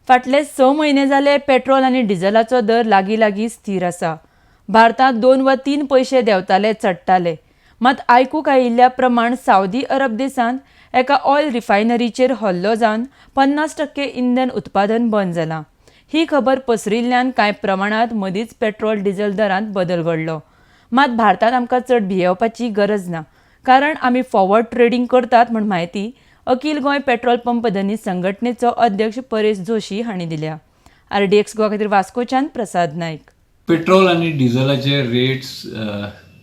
फाटले 6 म्हयने जाले पेट्रोल आनी डिझलाचो दर लागीं लागीं स्थीर आसा. भारतांत 2 वा 3 पयशे देंवताले, चडटाले. मात आयकूंक आयिल्ल्या प्रमाण सावदी अरब देशांत एका ऑयल रिफायनरीचेर हल्लो जावन 50% इंधन उत्पादन बंद जालां. ही खबर पसरिल्ल्यान कांय प्रमाणांत मदींच पेट्रोल डिझल दरांत बदल घडलो. मात भारतांत आमकां चड भियेवपाची गरज ना, कारण आमी फॉरवर्ड ट्रेडींग करतात म्हूण म्हायती अखील गोंय पेट्रोल पंप धनी संघटनेचो अध्यक्ष परेश जोशी हांणी दिल्या. आरडीएक्स गोवा खातीर वास्कोच्यान प्रसाद नायक. पेट्रोल आनी डिझलाचे रेट्स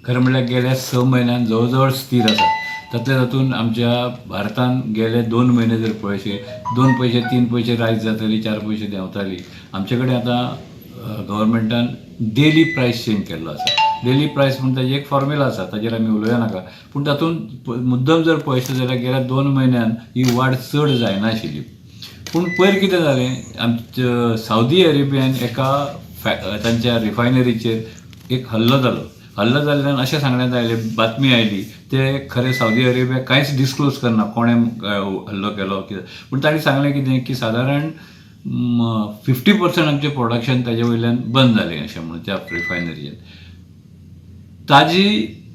खरें म्हणल्यार गेल्या 6 म्हयन्यान जवळ जवळ स्थीर आसा. तातूंतल्या तातूंत आमच्या भारतान गेले 2 म्हयने जर पळयशी, 2 पयशे, 3 पयशे रायज जाताली, 4 पयशे देंवताली. आमचे कडेन आतां गव्हर्मेंटान डेली प्रायस चेंज केल्लो आसा. डेली प्रायस म्हूण ताजी एक फॉर्म्युला आसा, ताजेर आमी उलोवया नाका. पूण तातूंत मुद्दम जर पळयशें जाल्यार गेल्या 2 म्हयन्यान ही वाड चड जायनाशिल्ली. पूण पयर कितें जालें, आमच्या सावदी अरेबियान एका तांच्या रिफायनरीचेर एक हल्लो जालो. हल्लो जाल्ल्यान अशें सांगण्यात आयलें, बातमी आयली. ते खरें सावदी अरेबिया कांयच डिस्क्लोज करना कोणें हल्लो केलो, कितें. पूण तांणी सांगलें कितें की सादारण 50% आमचें प्रोडक्शन ताजे वयल्यान बंद जालें अशें म्हणून त्या रिफायनरीचेर. ताजी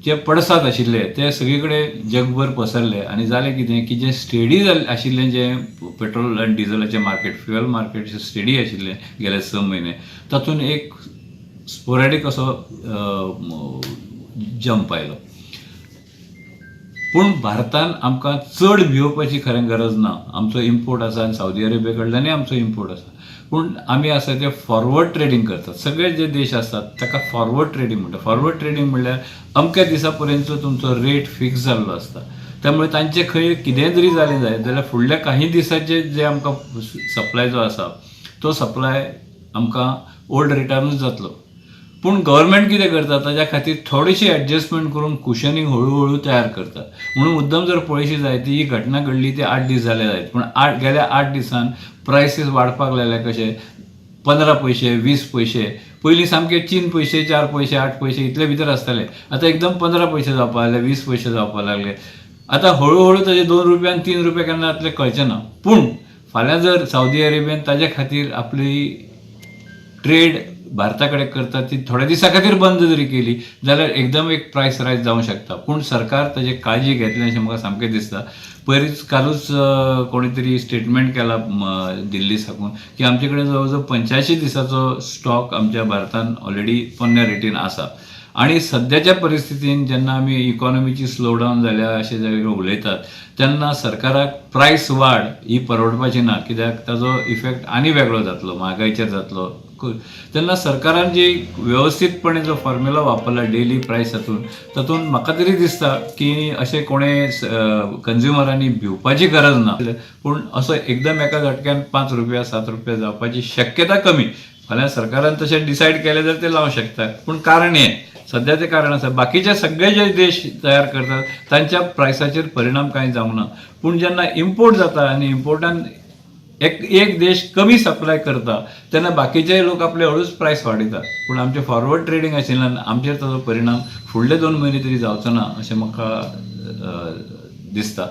जे पडसाद आशिल्ले ते सगळे कडेन जगभर पसरले आनी जालें कितें की जें स्टेडी जाल्लें आशिल्लें, जें पेट्रोल आनी डिझलाचें मार्केट, फ्युएल मार्केट स्टेडी आशिल्लें गेले 6 म्हयने, तातूंत एक स्पोरेडीक असो जंप आयलो. पूण भारतान आमकां चड भियोवपाची खरें गरज ना. आमचो इम्पोर्ट आसा आनी सावदी अरेबिया कडल्यानूय आमचो इम्पोर्ट आसा. पूण आमी आसा ते फॉरवर्ड ट्रेडींग करतात. सगळे जे देश आसात ताका फॉरवर्ड ट्रेडींग म्हणटा. फॉरवर्ड ट्रेडींग म्हणल्यार अमक्या दिसा पर्यंतचो तुमचो रेट फिक्स जाल्लो आसता. त्यामुळे तांचे खंय कितेंय जरी जालें जायत जाल्यार फुडल्या काही दिसाचे जे आमकां सप्लाय जो आसा तो सप्लाय आमकां ओल्ड रेटानूच जातलो. पूण गव्हर्मेंट कितें करता, ताज्या खातीर थोडीशी एडजस्टमेंट करून कुशनींग हळू हळू तयार करता. म्हणून मुद्दम जर पळयशी जायत, ही घटना घडली ती 8 दीस जाले जायत, पूण गेल्या 8 दिसान प्रायसीस वाडपाक लागले. कशे 15 पयशे, 20 पयशे. पयलीं सामके 3 पयशे, 4 पयशे, 8 पयशे इतले भितर आसताले. आतां एकदम 15 पयशे जावपाक लागले, 20 पयशे जावपाक लागले. आतां हळू हळू ताजे 2 रुपया आनी 3 रुपया केन्ना जातले कळचें ना. पूण फाल्यां जर सावदी अरेबियन ताजे खातीर आपली ट्रेड भारता कडेन करता ती थोड्या दिसां खातीर बंद जरी केली जाल्यार एकदम एक प्रायस रायज जावंक शकता. पूण सरकार ताजी काळजी घेतलें अशें म्हाका सामकें दिसता. पयरूच कालूच कोणी तरी स्टेटमेंट केला दिल्ली साकून की आमचे कडेन जवळ जवळ 85 दिसाचो स्टॉक आमच्या भारतान ऑलरेडी पोन्न्या रेटीन आसा. आणि सद्याच्या परिस्थितीन जेन्ना आमी इकॉनॉमीची स्लो डावन जाल्या अशें जे उलयतात तेन्ना सरकाराक प्रायस वाड ही परवडपाची ना, कित्याक ताजो इफेक्ट आनी वेगळो जातलो, म्हारगायचेर जातलो. तेन्ना सरकारान जी वेवस्थीतपणे जो फॉर्म्युला वापरला डेली प्रायस हातून, तातूंत म्हाका तरी दिसता की अशें कोणें कंज्युमरांनी भिवपाची गरज ना. पूण असो एकदम एका झटक्यान 5 रुपया, 7 रुपया जावपाची शक्यता कमी. फाल्यां सरकारान तशें डिसायड केलें जाल्यार ते लावंक शकता. पूण कारण हें सद्या तें कारण आसा. बाकीचे सगळे जे देश तयार करतात तांच्या प्रायसाचेर परिणाम कांय जावंक ना. पूण जेन्ना इम्पोर्ट जाता आनी इम्पोर्टान एक एक देश कमी सप्लाय करता तेन्ना बाकीचे लोक आपले हळूच प्रायस वाडयतात. पूण आमचें फॉरवर्ड ट्रेडींग आशिल्ल्यान आमचेर ताजो परिणाम फुडले 2 म्हयने तरी जावचो ना अशें म्हाका दिसता.